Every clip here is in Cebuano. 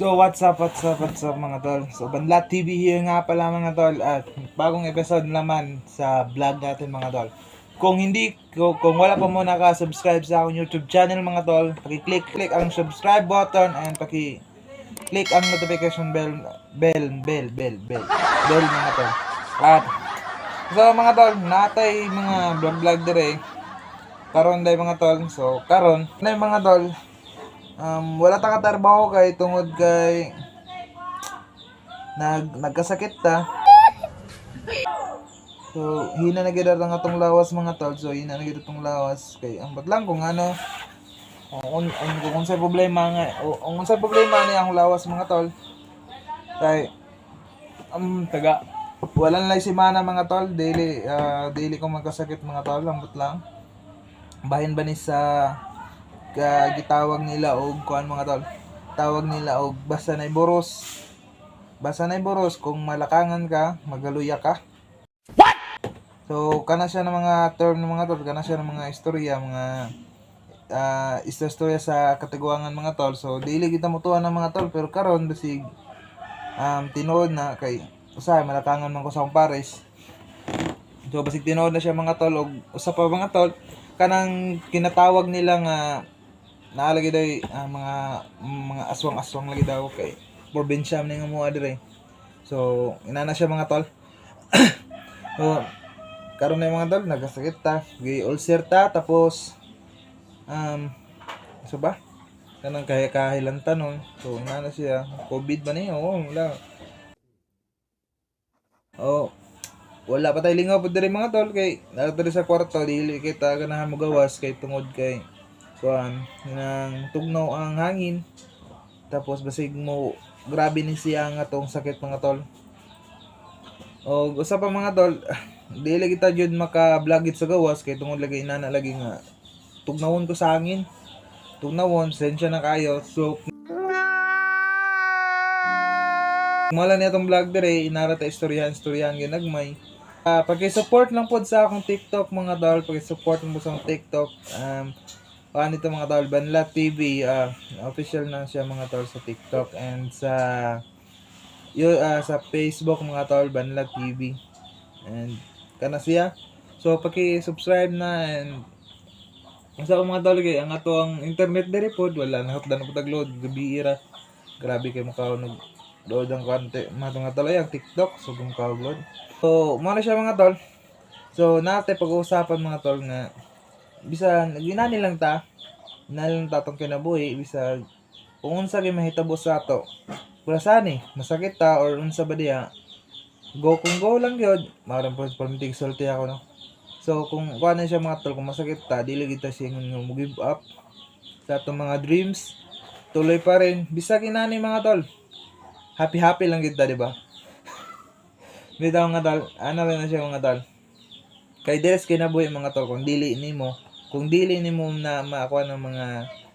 So what's up, what's up, what's up, mga tol? So Banlat TV here nga pala, mga tol, at bagong episode naman sa vlog natin, mga tol. Kung hindi, kung wala pa mo naka-subscribe sa akong YouTube channel, mga tol, paki-click click ang subscribe button and paki-click ang notification bell bell bell bell bell bell, mga tol. At so mga tol, natay mga vlog vlog dire karon day, mga tol. So karon, na mga tol, wala ta katrabaho kay tungod kay nagkasakit ta. So hina na gyud ang atong lawas, mga tol. So hina na gyud atong lawas kay ambot lang kung ano kung unsay problema nga o kung unsay problema ni ang lawas, mga tol. Kay taga wala na semana, mga tol, daily daily ko magkasakit, mga tol, ambot lang. Bahin ba ni sa ka gitawag nila og kuan, mga tol? Tawag nila og basta na boros. Basta na boros kung malakangan ka, magaluya ka. What? So kana siya ng mga term ng mga tol, kana siya ng mga istorya, mga istorya sa katiguangan, mga tol. So dili kita mutuan ng mga tol, pero karon basig tinuod na kay usahay malakangan man ko sa akong pares. So basig tinuod na siya, mga tol. Og usa pa, mga tol, kanang kinatawag nila nga naalagi day mga aswang-aswang lagi daw kay probinsya man nga mua dire. So inana siya, mga tol. So karon na yung mga tol, nagkasakit ta, gi ulcer ta, tapos so ba kanang kaya kahilantan nun. So inana siya, COVID ba niyo? Oo, wala. Oh, wala pa tayo lingaw po diri, mga tol, kay naa diri sa kwarto, dili kita ganahan mo gawas kay tungod kay kuan nang tugnaw ang hangin, tapos basig mo grabe ni siya nga tong sakit, mga tol. O usa pa, mga tol, dili kita jud maka-vlog sa gawas kay tungod lagi inana lagi nga tugnawon ko sa hangin, tugnawon. Sensya na kayo. So mala niya tong vlog dire, inara ta istoryahan istoryahan ginagmay. Paki-support lang pod sa akong TikTok, mga tol, paki-support mo sa akong TikTok. Paano ito, mga tol, Banlat TV, official na siya, mga tol, sa TikTok and sa sa Facebook, mga tol, Banlat TV. And kana siya. So paki-subscribe na and sa akong mga tol kay ang ato ang internet diri pod wala na hotdan na pud load gabi ra. Grabe kay mukha nag load ang kante mga tol ay ang TikTok, so mukha load. So mo na siya, mga tol. So nate pag-uusapan, mga tol, nga bisan ginani lang ta, inani lang ta atong kinabuhi, bisag kung unsa gyud mahitabo sa ato. Wala sani, masakit ta or unsa ba diya. Go kung go lang gyud, maron po permitig sulti ako, no. So kung kuan na siya, mga tol, kung masakit ta, dili kita siya nga mo give up sa atong mga dreams. Tuloy pa rin bisag inani, mga tol. Happy happy lang kita, di ba? Bitaw nga tol, ano lang na siya, mga tol. Kay deres kinabuhi, mga tol, kung dili nimo na maakuha ng mga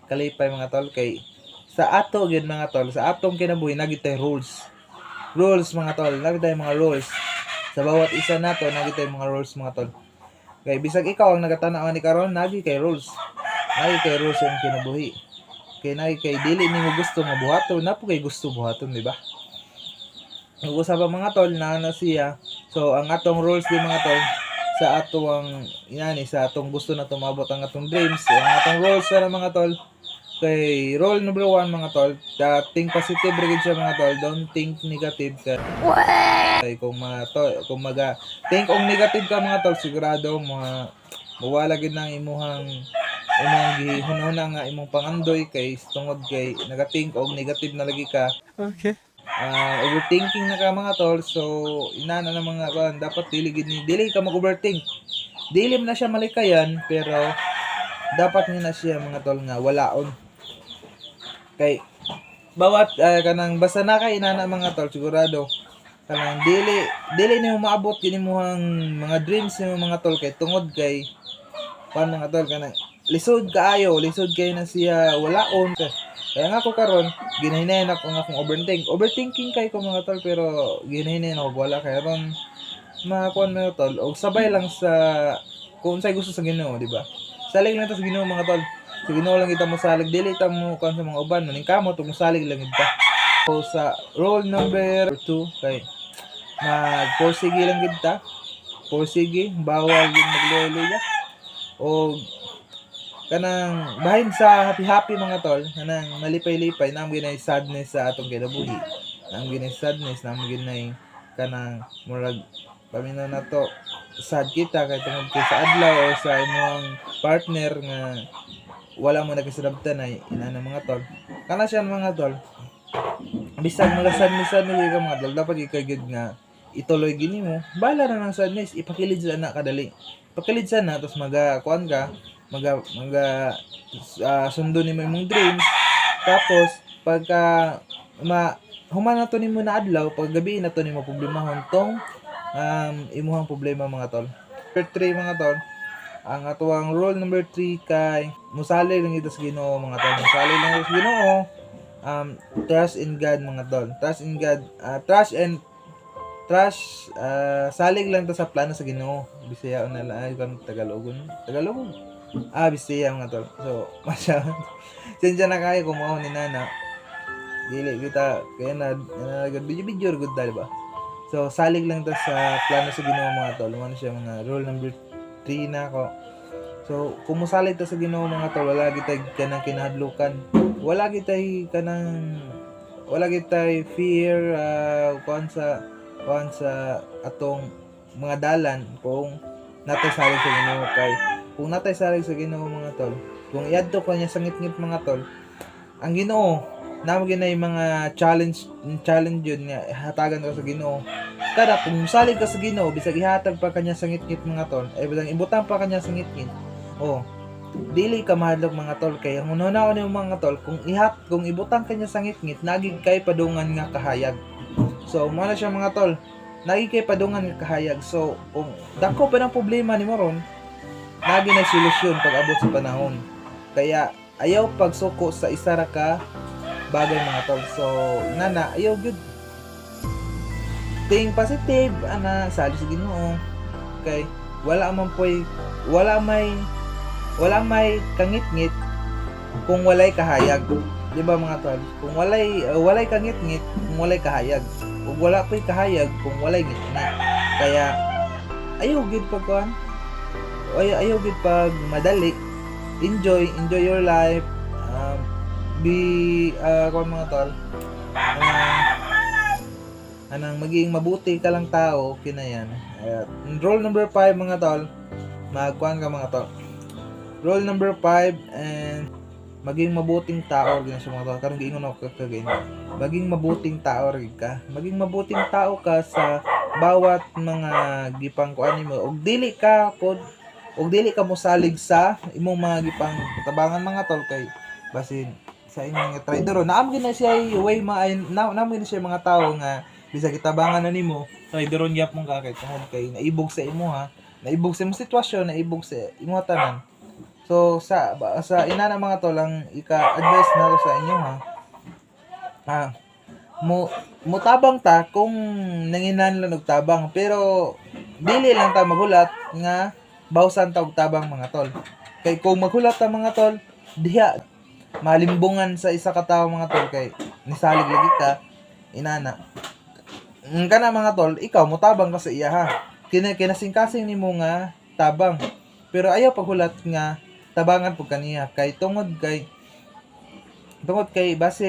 kalipay, mga tol, kay sa ato gyud, mga tol, sa atong kinabuhi nagi tay rules. Rules, mga tol, nagi tay mga rules. Sa bawat isa nato nagi tay mga rules, mga tol. Kay bisag ikaw ang nagatanaw ni karon, nagi kay rules. Nagi kay rules ang kinabuhi. Kay nagi kay dili nimo gusto nga buhaton, napo kay gusto buhaton, di ba? Ug usa pa, mga tol, na ano siya. So ang atong rules di, mga tol, sa atong inani, sa atong gusto na tumabot ang atong dreams. So, ang atong rules sa mga tol, kay rule number 1, mga tol, think positive ra gid siya, mga tol. Don't think negative kay kung mga to, kung maga think og negative ka, mga tol, sigurado mga mawala gid nang imuhang imong gihunhuna nga imong pangandoy kay tungod kay nagathink og negative na lagi ka. Okay. Overthinking na ka, mga tol. So inana na mga kuan, dapat dili gid ni dili ka mag-overthink. Dili man na siya malikayan, pero dapat ni na siya, mga tol, nga walaon kay bawat kanang basta na kay inana, mga tol, sigurado kanang dili dili nimo maabot kini imong mga dreams nimo, mga tol, kay tungod kay kuan, mga tol, kanang lisod kaayo, lisod kay na siya walaon. Kaya nga ako karon ginahinahin ako nga akong overthink. Overthinking kay ko, mga tol, pero ginahinahin ako wala kay ron makakuan, mga tol, og sabay lang sa kung unsay gusto sa Ginoo, di ba? Salig lang ta sa Ginoo, mga tol. Sa Ginoo lang kita mosalig, dili ta mo kuan sa mga uban, maning kamot ug mosalig lang gid ta. So, sa rule number 2 kay magporsige lang gid ta. Porsige, bawal yung magluya. O kanang bahin sa happy happy, mga tol, kanang malipay-lipay, naa ginay sadness sa atong kinabuhi. Naa ginay sadness, naa ginay kanang murag paminaw na to, sad kita kay tungod kay sa adlaw o sa imong partner nga wala mo nagkasinabtan ay inana, mga tol. Kana siya, mga tol, bisag mga sadness sadness ka, mga tol, dapat ikay gid nga ituloy gini mo. Bahala na ng sadness, ipakilid sa na kadali, pakilid sa na, tapos maga kuan ka, maga maga sundo nimo imong dreams. Tapos pagka ma human na to nimo na adlaw, pag gabi na to nimo problemahon tong imuhang problema, mga tol. Number 3, mga tol, ang atuang rule number 3 kay musalig lang ito sa Ginoo, mga tol. Musalig lang ito sa Ginoo. Trust in God, mga tol. Trust in God, trust and trust, salig lang to sa plano sa Ginoo. Bisaya na lang ay kan Tagalogon, Tagalogon, Bisaya, mga tol. So masya, sensya na kayo kung mao ni nana, dili kita kaya na na video video good dali ba. So salig lang to sa plano sa Ginoo, mga tol. Ano siya, mga rule number 3 na ako. So kung mosalig ta sa Ginoo, mga tol, wala gitay kanang kinahadlukan, wala gitay kanang wala gitay fear, kuan sa atong mga dalan kung natay salig sa Ginoo. Kay kung natay salig sa Ginoo, mga tol, kung iadto ko niya sa ngitngit, mga tol, ang Ginoo namo ginay mga challenge challenge yun nga hatagan ka sa Ginoo. Kada kung salig ka sa Ginoo, bisag ihatag pa kanya sa ngitngit, mga tol, ay bisag ibutang pa kanya sa ngitngit, oh, dili ka mahadlok, mga tol, kay ang una nimo, mga tol, kung ibutang kanya sa ngitngit, nagig kay padungan nga kahayag. So mo na siya, mga tol, nagig kay padungan nga kahayag. So kung dako pa ng problema nimo ron, nagi na solusyon pag abot sa panahon. Kaya ayaw pagsuko sa isa ra ka bagay, mga tol. So nana, ayaw gyud, think positive ana, sali sa Ginoo, kay wala man poy wala may kangitngit kung walay kahayag, di ba, mga tol? Kung walay kangitngit kung walay kahayag, ug wala poy kahayag kung walay ngitngit. Kaya ayaw gid pag kuan, ayaw gid pag madali. Enjoy, enjoy your life. Be kuan, mga tol, anang maging mabuti ka lang tao kinayan. At rule number 5, mga tol, magkuan ka, mga tol. Rule number 5 and maging mabuting tao rin siya, mga tol. Karon giingon ako kagain. Maging mabuting tao rin ka. Maging mabuting tao ka sa bawat mga gipang kuan nimo ug dili ka pod ug dili ka mosalig sa imong mga gipang tabangan, mga tol, kay basin sa inyong nga traidor. Naam gid na siya way ma na, naam gid na siya mga tao nga bisag gitabangan na nimo, traidoron gyapon ka kay tungod kay naibog sa imo ha, naibog sa imong sitwasyon, naibog sa imo tanan. So sa ina na, mga tol, ang ika-advise na sa inyo ha, mo mutabang ta kung nanginahanglan og tabang, pero dili lang ta maghulat nga bawsan ta og tabang, mga tol. Kay kung maghulat ta, mga tol, diha malimbungan sa isa ka tawo, mga tol, kay nisalig lagi ka inana. Kana, mga tol, ikaw mutabang ka sa iya ha, kinasingkasing nimo nga tabang, pero ayaw paghulat nga tabangan pud kaniya kay tungod kay base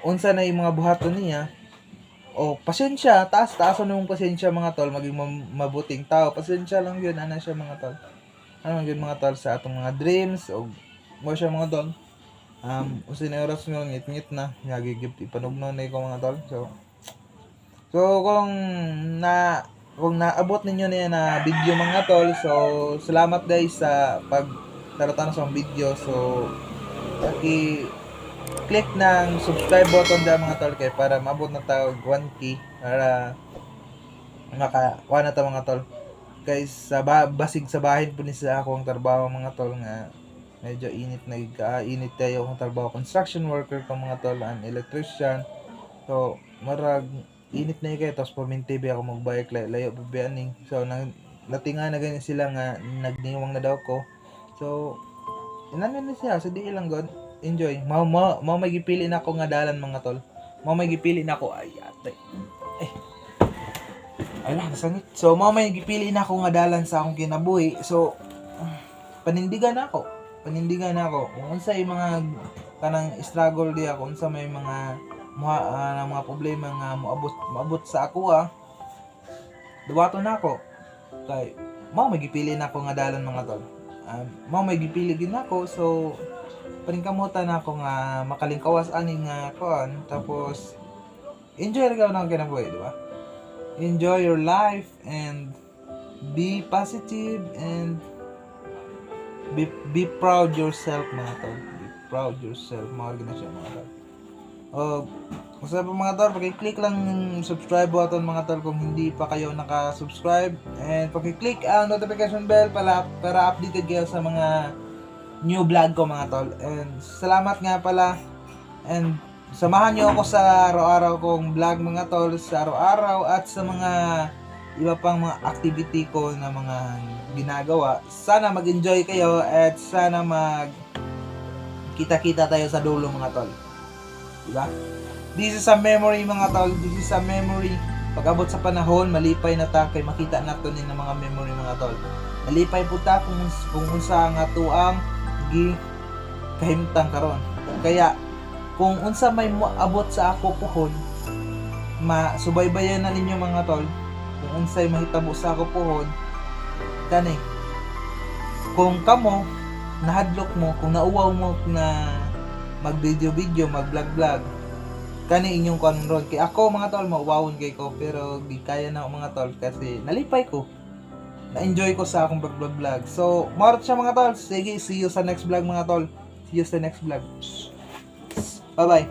unsa na yung mga buhaton niya. O pasensya, taas taason nimong pasensya, mga tol. Maging mabuting tao, pasensya lang yun ana siya, mga tol. Ano yun, mga tol, sa atong mga dreams o mo siya, mga tol. Usa na oras nga ngit-ngit na yagi ipanugno na ko, mga tol. So kung naabot ninyo na yan na video, mga tol, so salamat guys sa pag taratano sa akong video. So paki click ng subscribe button dyan, mga tol, kay para maabot na tawag 1K para maka kuha na ta, mga tol. Guys, sa basig sa bahin po ni sa akong trabaho, mga tol, nga medyo init na ka init tayo akong trabaho. Construction worker ko, mga tol, and electrician. So marag init na kayo, tapos perminti ako magbike, layo, layo pa biya ni. So nang natinga na ganyan sila nga nagniwang na daw ko. So inano na siya. So di lang god, enjoy. Mao mao mao may gipili na ako nga dalan, mga tol. Mao may gipili nako. Ay, ate. Eh. Ay lang, nasangit. So, mao may gipili nako nga dalan sa akong kinabuhi. So, panindigan nako. Panindigan nako. Kung unsay mga kanang struggle diya, kung unsa may mga muha, na mga problema nga moabot moabot sa ako ah, duwaton nako. Kay mao may gipili nako nga dalan, mga tol. Mao may gipili gid nako, so paningkamutan nako nga makalingkawas ani nga kuan, tapos enjoy ra ng kinabuhi, di ba? Enjoy your life and be positive and be proud yourself, mga tol. Be proud yourself, mga na siya, mga tol. O, basta po, mga tol, paki-click lang yung subscribe button, mga tol, kung hindi pa kayo naka-subscribe and paki-click ang notification bell para updated kayo sa mga new vlog ko, mga tol. And salamat nga pala and samahan niyo ako sa araw-araw kong vlog, mga tol, sa araw-araw at sa mga iba pang mga activity ko na mga ginagawa. Sana mag-enjoy kayo at sana mag kita-kita tayo sa dulo, mga tol. Diba? This is a memory, mga tol. This is a memory. Pag-abot sa panahon, malipay na ta kay makita nato ni ng mga memory, mga tol. Malipay po ta kung unsa nga tuang gi kahimtang karon. Kaya kung unsa may moabot sa ako puhon, masubaybayan na ninyo, mga tol. Kung unsay mahitabo sa ako puhon, kani kung kamo nahadlok mo, kung nauwaw mo na mag video video, mag vlog vlog, kani inyong kuan ron. Kay ako, mga tol, mauwawon kay ko, pero di kaya na ako, mga tol, kasi nalipay ko, na-enjoy ko sa akong vlog vlog vlog. So mao siya, mga tol. Sige, see you sa next vlog, mga tol. See you sa next vlog. Bye bye.